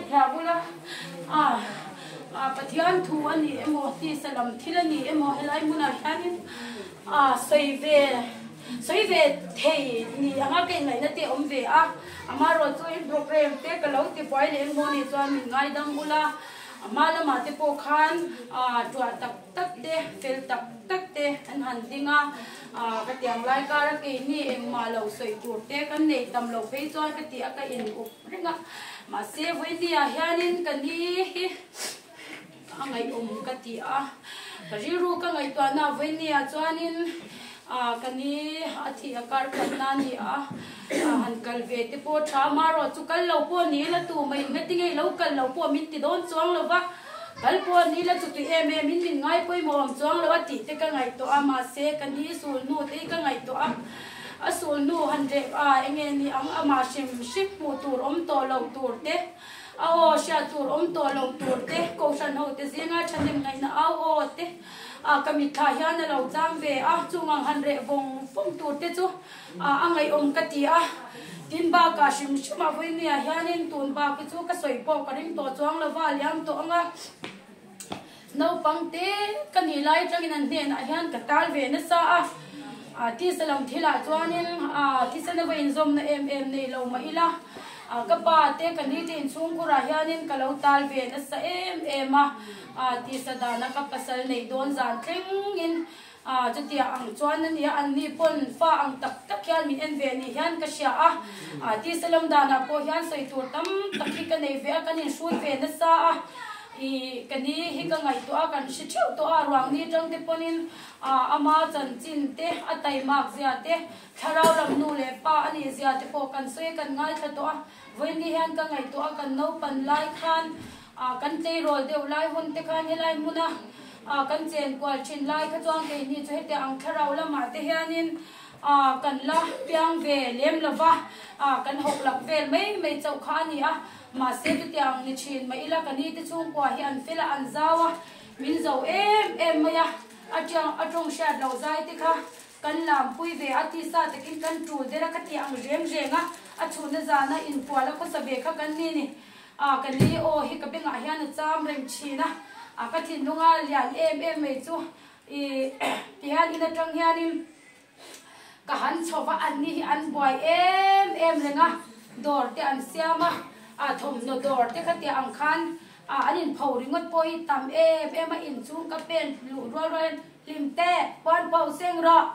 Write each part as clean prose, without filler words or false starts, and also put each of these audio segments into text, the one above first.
Hriatthiam ula, a Pathian thu a ni emaw, tisa lam thil a ni emaw helai hmunah hianin a sawi ve sawi ve thei ni anga ka inngaihna te a awm ve a. Amaherawhchu in programme te ka lo ti buai leh engmaw ni chuan min ngaidam ula, a hma lamah te pawh khan tuah tak tak te, fel tak tak te an han ding a, ka tiang lai kara keini engmah lo sawi tur te kan nei tam loh phei chuan ka ti a ka in up reng a, mahse vawinia hianin ka ni hi a ngaihawm ka ti a, ka rilru ka ngaihtuahna vawinia chuanin ka ni a thih a kar khatna a ni a, han kal ve te pawh tha marawh chu kal lo pawh ni ila tu mai engati nge lo kal lo pawh min ti dawn chuang lo va. Kal pawh ni la chuti em em in min ngai pawimawh awm chuang lo a tih te ka ngaihtuah a, mahse ka ni sul hnu te hi ka ngaihtuah a, a sul hnu han reh a enge ni ang amah hrim hrim hmuh tur awm tawh lo tur te, a aw hriat tur awm tawh lo tur te, kohhran ho te zinga thahnem ngaihna au aw te a ka mitthla hian a lo chang ve a, chung ang han reh vawng vawng tur te chu a a ngaihawm ka ti a, tin bakah hrim hrim a vawinia hianin tun bak hi chu ka sawi pawh ka ring tawh chuang lo va, a liam tawh ang a, naupang te ka nih lai atangin an hnenah hian ka tal ve nasa a, a tisa lam thilah chuanin a thisena va inzawmna em em nei lo mah ila, a ka pa te ka ni te inchhungkhurah hianin ka lo tal ve nasa em em a, a tisa dana ka pasal neih dawn zan thlengin A, chutia ang chuan a nia, anni pawn fa ang tak tak hian min en ve ni hian ka hria a. A, tisa lam danah pawh hian sawi tur tam tak hi ka nei ve a, kan inhrut ve nasa a. I, ka ni hi ka ngaihtuah a, kan hre theuh tawh a, ruang ni atang te pawnin a, ama chanchin te, a taimak zia te, thlarau lam nu leh pa a nih zia te pawh kan sawi a, kan ngaithla tawh a. Vawiin hian ka ngaihtuah a, kan naupan lai khan A kan tleirawl deuh lai hun te khan helai hmuna a kan chen kual thin lai kha chuan keini chu heti ang thlarau lamah te hianin a kan la piang ve lem lo va, a kan hawk lak vel mai mai chauh kha a ni a. Mahse chutiang ni thin mah ila ka ni te chhungkua hi an fel a, an zau a, min zo em em mai a, a tiang a tawng hriat loh zai te kha kan lampui ve a, tisa takin kan tul der a, khatiang ang reng reng a, a chhunna zana inkual a khawsa ve kha kan ni ni. A ka ni aw hi ka bengah hian a cham reng thin a, a ka thinlunga lian em em mai chu i tihian in atang hianin ka han chho va, an ni hi an buai em em reng a, dawr te an siam a, a thawmhnaw dawr te khatiang ang khan a an inpho ringawt pawh hi tam em em a, inchhung ka pen luh rual rual hian hlim te puan pho seng rawh.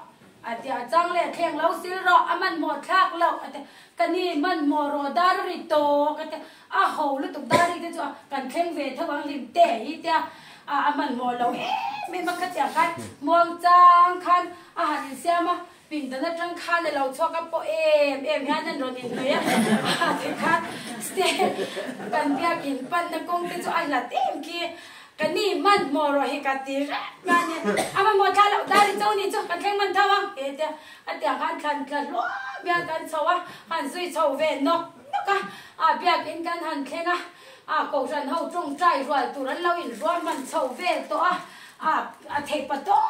A ti a chang leh thleng lo sil rawh, a hmanhmawh thlak loh a ti a, ka ni hmanhmawh rawh dar a ri tawk a ti a, a ho lutuk dar ri te chu a kan thleng ve tho ang hlim te hi tia a a hmanhmawh lo em em a khatiang khan muang chang khan a han insiam a, pindan atang khan a lo chhuak a pawh em em hian an rawn inhnawih a, a ti khan step kan biakin panna kawng te chu a hlat em khi. Ka ni hmanhmawh rawh hi ka ti reng a nia, a hmanhmawh thla loh ta ri cho ni chu ka thleng hman tho ang he tia a tiang khan thlan tla hluah biak kan chho a, han zui chho ve nawk nawk a, a biakin kan han thleng a, a kohhran ho tawngtai rual tur an lo inrual hman chho vel tawh a, a a theih pa tawk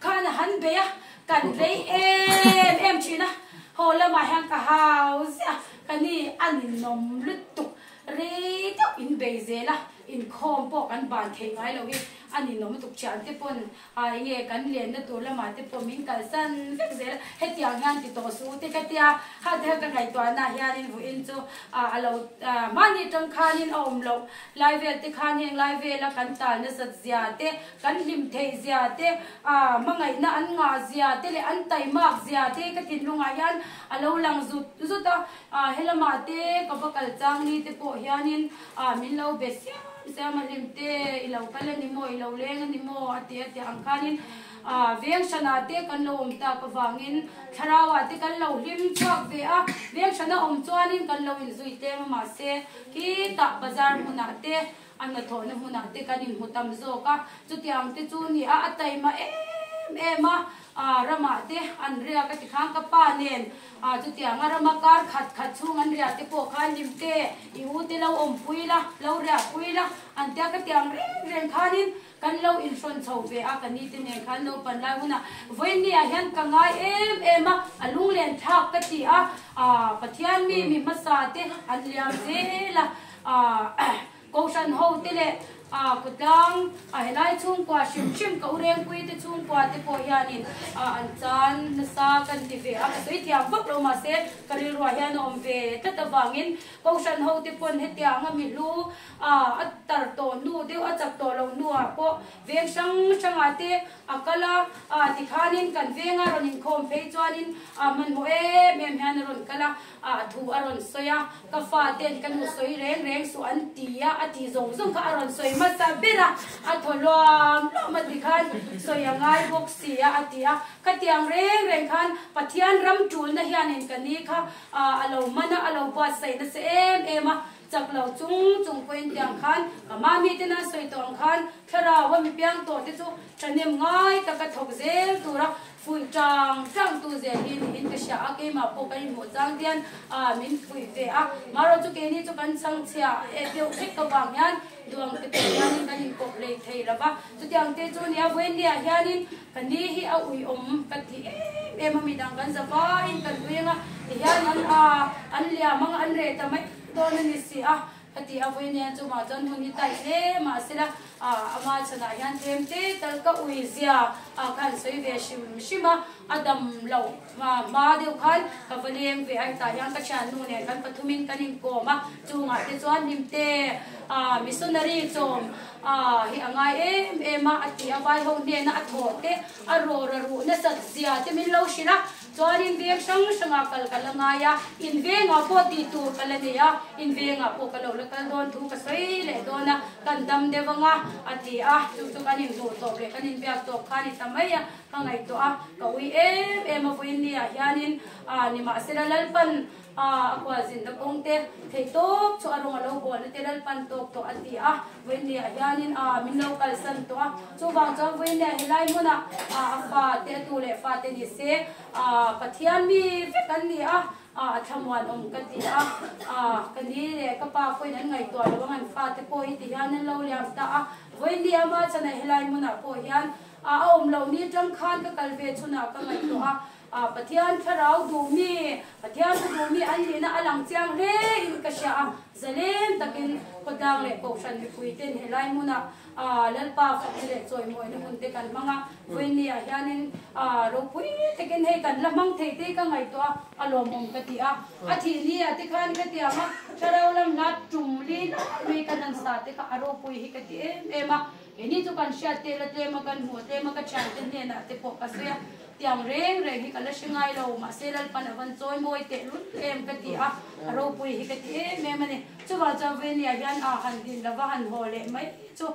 khan a han bei a, kan rei em em thin a, haw lamah hian ka hau ziah a, ka ni a ninawm lutuk rei deuh in bei zel a. Inkhawm pawh kan ban thei ngai lo hi a ninawm lutuk thian te pawn a enge kan lenna tur lamah te pawh min kalsan vek zel a, hetiang hian ti tawh suh te ka tia, ha te ka ngaihtuahna hianin vawiin chu a lo mahni atang khanin a awm loh lai vel te khan heng lai vela kan tal nasat zia te, kan hlim theih zia te, hmangaihna an ngah zia te leh an taimak zia te ka thinlungah hian a lo lang zut zut a, helamah te ka va kal chang ni te pawh hianin A, min lo be siam siam a hlim te, i lo kal a ni maw, i lo leng a ni maw a ti a tih ang khanin a, veng hranah te kan lo awm tak avangin thlarauah te kan lo hlim chhuak ve a, veng hrana awm chuanin kan lo inzui tlem a mahse khitah bazar hmunah te a hnathawhna hmunah te kan inhmu tam zawk a, chutiang te chu ni a, a taima em em a, a ramah te an riak a ti khan ka pa nen A chutiang a rama kar khat khat chhung an riah te pawh khan lim te, i u te lo awmpui la, lo riah pui la, an tia ka tiang reng reng khanin kan lo inhrawn chho ve a, ka ni te nen khan naupan lai hunah vawiin ah hian ka ngai em em a, a lunglen thlak ka ti a, Pathian mi mi hmasa te an liam zel a, Kohhran hote leh a khawtlang a helai chhungkua hrim hrim ka Urengpui te chhungkua te pawh hianin an chan nasa kan ti ve a, ka sawi thiam vak lo mahse ka rilruah hian a awm ve tlat avangin Kohhran hote pawn hetianga mi hlu a tar tawh hnu deuh a chak tawh loh hnuah pawh veng hrang hrangah te a kal a, a tikhanin kan venga rawn inkhawm phei chuanin a hmanhmawh em em hian a rawn kal a. A thu a rawn sawi a, ka fa ten ka nu sawi reng reng suh an ti a, a tih zawng zawng kha a rawn sawi hmasa ber a, a thaw luam luam a ti khan sawi a ngai bawk si a, a ti a. Khatiang reng reng khan Pathian ram tulna hianin ka ni kha a lo man a, a lo buatsaih nasa em em a, chak lo chung chung pawhin tiang khan ka mami ten an sawi tawh ang khan thlarau a mi piang tawh te chu thahnem ngai taka thawk zel tura Fuih tang tang tu zel hi niin ka hria a, keimah pawh kan inhmuh chang hian min fuih ve a, marawh chu keini chu kan chhangchhia e deuh vek avang hian duang te pawh hianin kan inkawp hlei thei lo va, chutiang te chu nia Vawinia hianin ka ni hi a uiawm ka ti em em a, midang kan za vaiin kan ring a, tihian an an liam ang a, an reh ta mai dawn a ni si a. Ka ti a, Vawinia chungah chuan hun hi taih hle mahsela ama chhanah hian tlem te tal ka ui zia a khan sawi ve hrim hrim a, a dam loh hma deuh khan ka va leng ve a, hetah hian ka thiannu nen kan pathumin kan inkawm a, chungah te chuan hlimte missionary chawm hi a ngai em em a, a ti a, vai ho hnena a thawh te a rawr a ruh nasat zia te min lo hrilh a. Chuanin veng hrang hrangah kal ka la ngai a, in vengah pawh tih tur ka la nei a, in vengah pawh ka lo la kal dawn thu ka sawi leh dawn a, kan dam deuh ang a, a ti a, chu chu kan inhmuh tawp leh kan inbiak tawp kha a ni ta mai a, ka ngaihtuah a, ka ui em em a vawiinniah hianin nimahsela Lalpan A a khualzinna kawng te theih tawp chu a rawng a lo bawl te Lalpan tawk tawh a ti a, vawiinniah hianin a min lo kalsan tawh a, chuvang chuan vawiinniah helai hmunah a a fa te a tu leh fa te ni se a Pathian mi vek an ni a, a thlamuan awm ka ti a, a ka ni leh ka pa pawhin an ngaihtuah lo ang an fa te pawh hi ti hian an lo liam ta a, vawiinniah ama chhanah helai hmunah pawh hian a a awm loh ni tang khan ka kal ve chhunah ka ngaihtuah a. A Pathian thlarau duhmi, Pathian thu duhmi an nihna a lang chiang hle in ka hria a, zalem takin khawtlang leh kohhran mipui ten helai hmunah Lalpa fakna leh chawimawina hun te kan hmang a, vawiinniah hianin ropui takin hei kan la hmang thei te ka ngaihtuah a, a lawmawm ka ti a. A thih ni ah te khan ka ti ang a, thlarau lam hla tum li lai mai kan han sa te kha a ropui hi ka ti em em a, keini chu kan hriat tel a tlem a, kan hmuh tlem a, ka thiante hnenah te pawh ka sawi a. Tiang reng reng hi ka la hre ngai lo, mahse Lalpan a van chawi mawi teh lul em ka ti a, a ropui hi ka ti em em a ni. Chuvang chuan Venia hian a han din lova han haw leh mai chu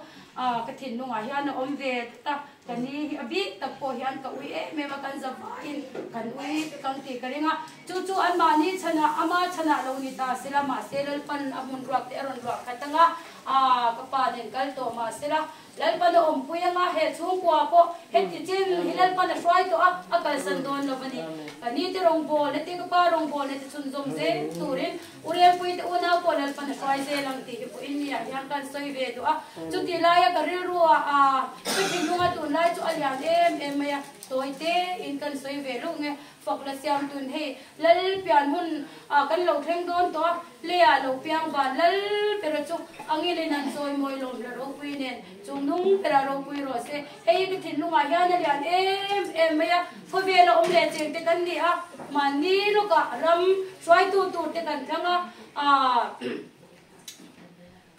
ka thinlungah hian a awm ve tlat a, ka ni hi a bik tak pawh hian ka ui em em a, kan za vaiin kan ui vek ang tih ka ring a, chu chu anmahni chhanah ama chhanah lo ni ta sela, mahse Lalpan a hmun ruak te a rawn ruah khat ang a, ka pa nen kal tawh mahsela Lalpan a awmpui anga he chhungkua pawh heti chin hi Lalpan a hruai tawh a, a kalsan dawn lo a ni. Ka ni te rawngbawlna te, ka pa rawngbawlna te chhunzawm zel turin U Rempuii te unau pawh Lalpan a hruai zel ang tih hi pawhin ni ah hian kan sawi ve duh a. Chutih laia ka rilru ah ka thinlunga tunlai chu a lian em em mai a, tawi te in kan sawi ve luh nge. Fak la siam tun hei Lal pian hun ah kan lo thleng dawn tawh a, lei ah lo piang van Lal bera chu angilin an chawi mawi lawm la ropui nen chung nung bera ropui rawh se. Hei hi ka thinlungah hian a lian em em mai a, khawvel a awm leh cheng te kan ni a, mahni lawkah ram hruaitu tur te kan thlang a, aah.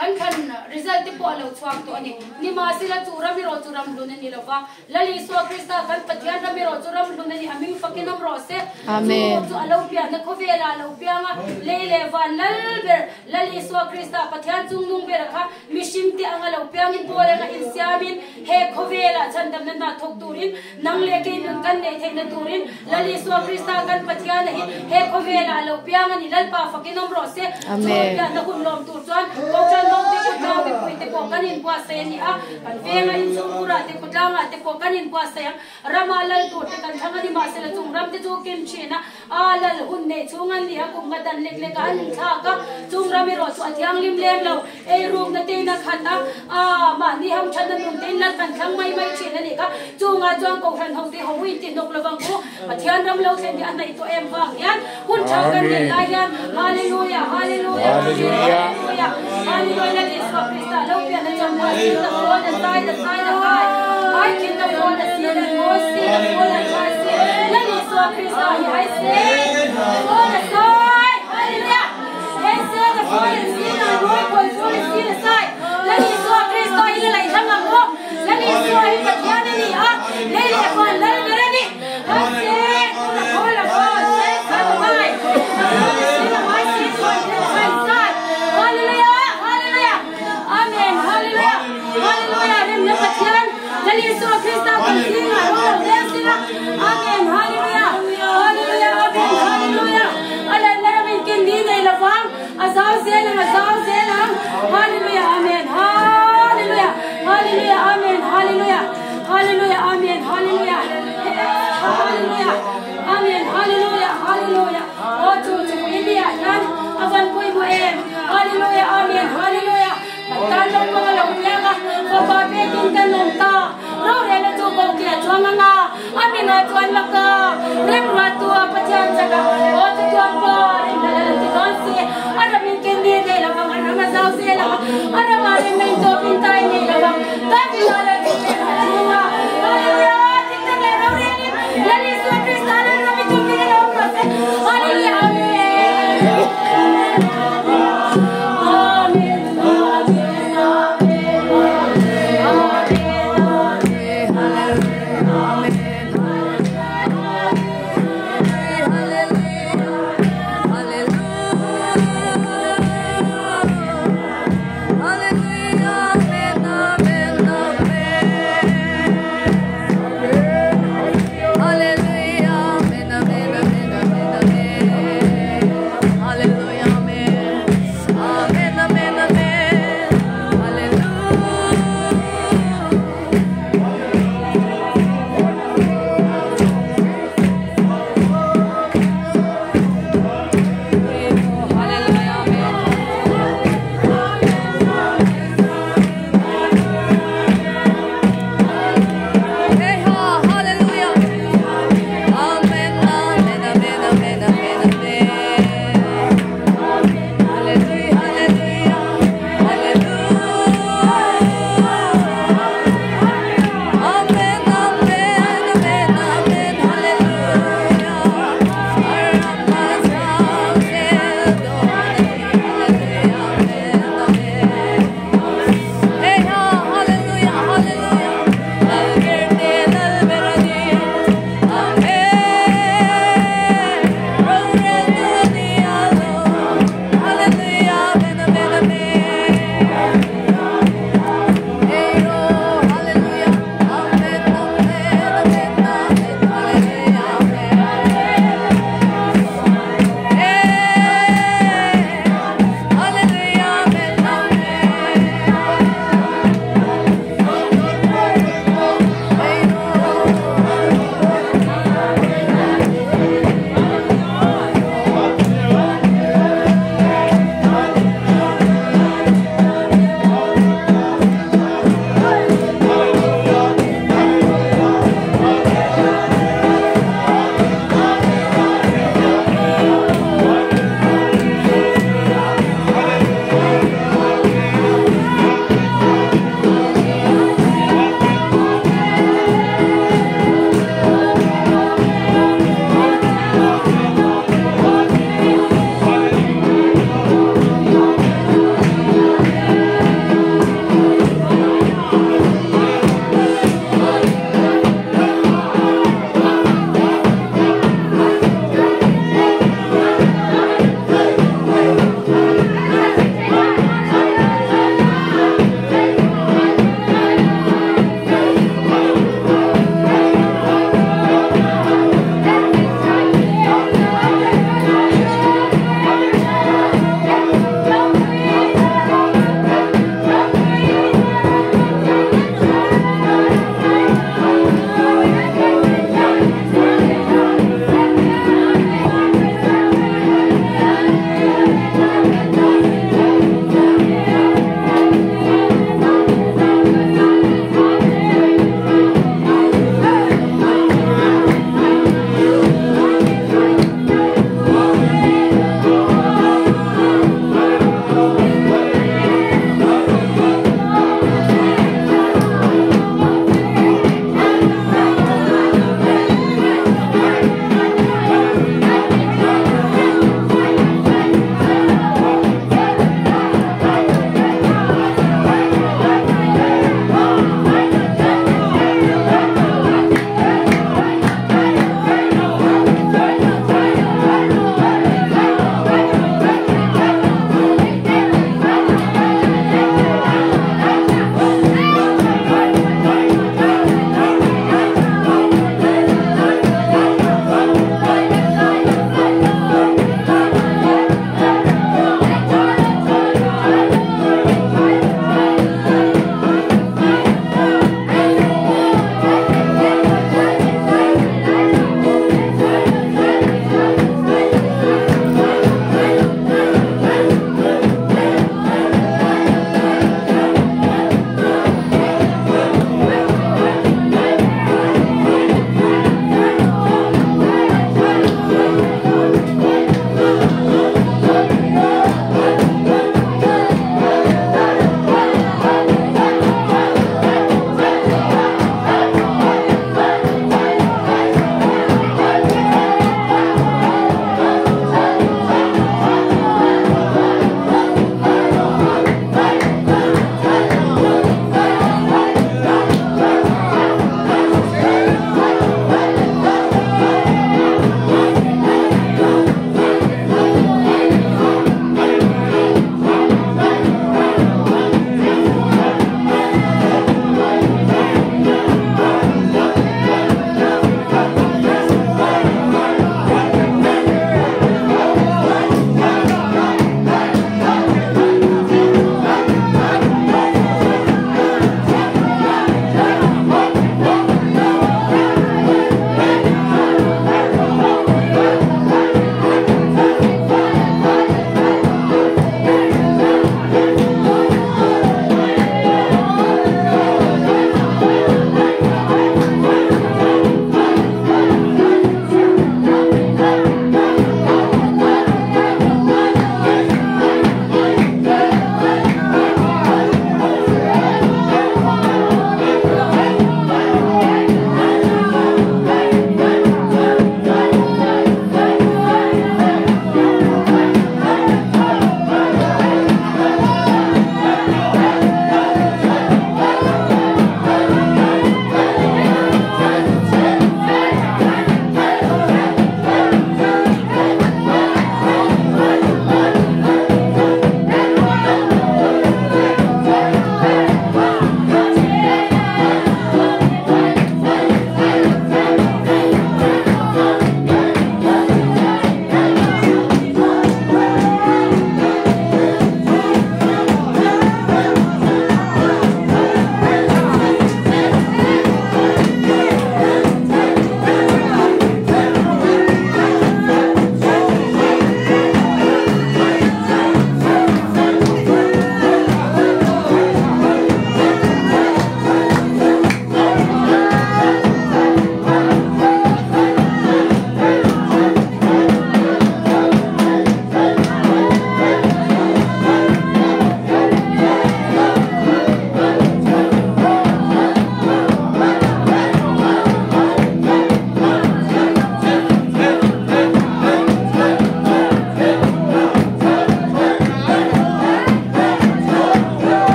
Kan thlan result te pawh a lo chhuak tawh a ni. Nimahsela chu ram erawh chu ram hlun a ni lo va, Lal Isua Krista kan Pathian ram erawh chu ram hlun a ni, a hming fakin awm rawh se. Chu chu a lo pianna khawvelah a lo piang a, lei leh van lal ber Lal Isua Krista Pathian chungnung bera kha mihring te anga lo piangin pawi anga insiamin he khawvelah chhandamna hna thawk turin Nang leh kei nun kan neih theihna turin Lal Isua Krista kan Pathiana hi he khawvelah a lo piang a ni. Lalpa fakin awm rawh se. Chu pianna hun lawm tur chuan Kohhran ho te, khawtlang mipui te pawh kan inbuatsaih a ni a. Kan venga inchhungkurah te, khawtlangah te pawh kan inbuatsaih ang. Rama lal tur te kan thlang a ni. Mahsela chung ram te chu kim thin a, a lal hun neih chhung an ni a, kum nga dan lek lek ah an inthlak a. Chung ram erawh chu a thianghlim lem lo. Ei rukna tein a khat a, a mahni hamthatna nun tein lal kan thlang mai mai thin a nih kha. Chungah chuan Kohhran ho te ho in tihnawk lovang u, Pathian ram lo thlen hi a hnaih tawh em vang hian hun tha kan neih lai hian Hallelujah, Hallelujah, Hallelujah, Hallelujah, Lal Isua Krista. the fall the sai the sai the kai I kin the fall the si the mawi si the fall the kai si Lal Isua Krista hi ai se fall the sai Hallelujah He se the fall the si the mawi kawi fall the si the sai Lal Isua Krista hi la laihlang ang maw Lal Isua hi Pathian a ni a lei leh van lal ber a ni Hai se the fall the fall se the kai the fall the si the mai si kawi the kai sai Hallelujah Hallelujah Amen Hallelujah Hallelujah Remna Pathian Lal Isua Krista kan zingah ro lo deng sila Amen Hallelujah Hallelujah Amen Hallelujah A lalna ram in ken ni nei lovang a zau zel ang a zau zel ang Hallelujah Amen Hallelujah Hallelujah Amen Hallelujah Hallelujah Amen Hallelujah Hallelujah Amen Hallelujah Hallelujah Aw chu chu India hian a van pawimawh em Hallelujah Amen Hallelujah Kan tan lo pawh a lo piang a, fapa pekin kan awm ta. Rorelna chu Bawki a chuang ang a, a minah chuan laka remruattu a Pathian chak a, aw chu chuan pa remna lal an ti dawn si. A ramin ken ni nei lo vang, a ram a zau zel ang a, a ramah remna in tawpin tai nei lo vang. Davida lal chu pen a chhung a, Hallelujah! Thil tak leh rorelin Lal Isua Krista lal ram i tumin a lo awm rawh se. Hallelujah! Amen!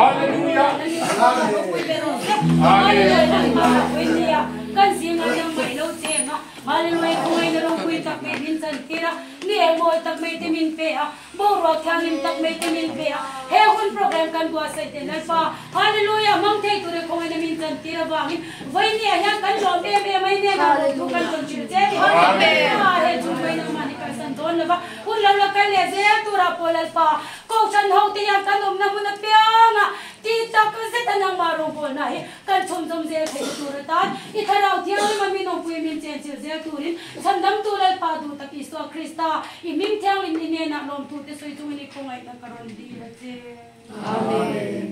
Hallelujah. Ropui ber rawh se. Hallelujah. Lalpa vawinia kan zingah nangmah i lo cheng a. Hallelujah khawngaihna ropui tak mai min chantir a, mi engmawi tak mai te min pe a, boruak thianghlim tak mai te min pe a, he hun program kan buatsaih te Lalpa Hallelujah hmang thei tura khawngaihna min chantir avangin vawinia hian kan lawm em em a, i hnenah lawmthu kan rawn hrilh che ni. Lalpa he chung mai nangmah ni kalsan dawn lova hun lo la kal leh zel turah pawh Lalpa Kohhran hote hian kan awmna hmun apiangah tih tak zet a nangmah rawngbawlna hi kan chhawmzawm zel theih tur atan i thlarau thianghlim a min awmpui min chenchilh zel turin chhandamtu Lalpa duh tak Isua Krista i hming thianghlim i hnenah lawmthute sawi chungin i khawngaihna ka rawn dil a che. Amen.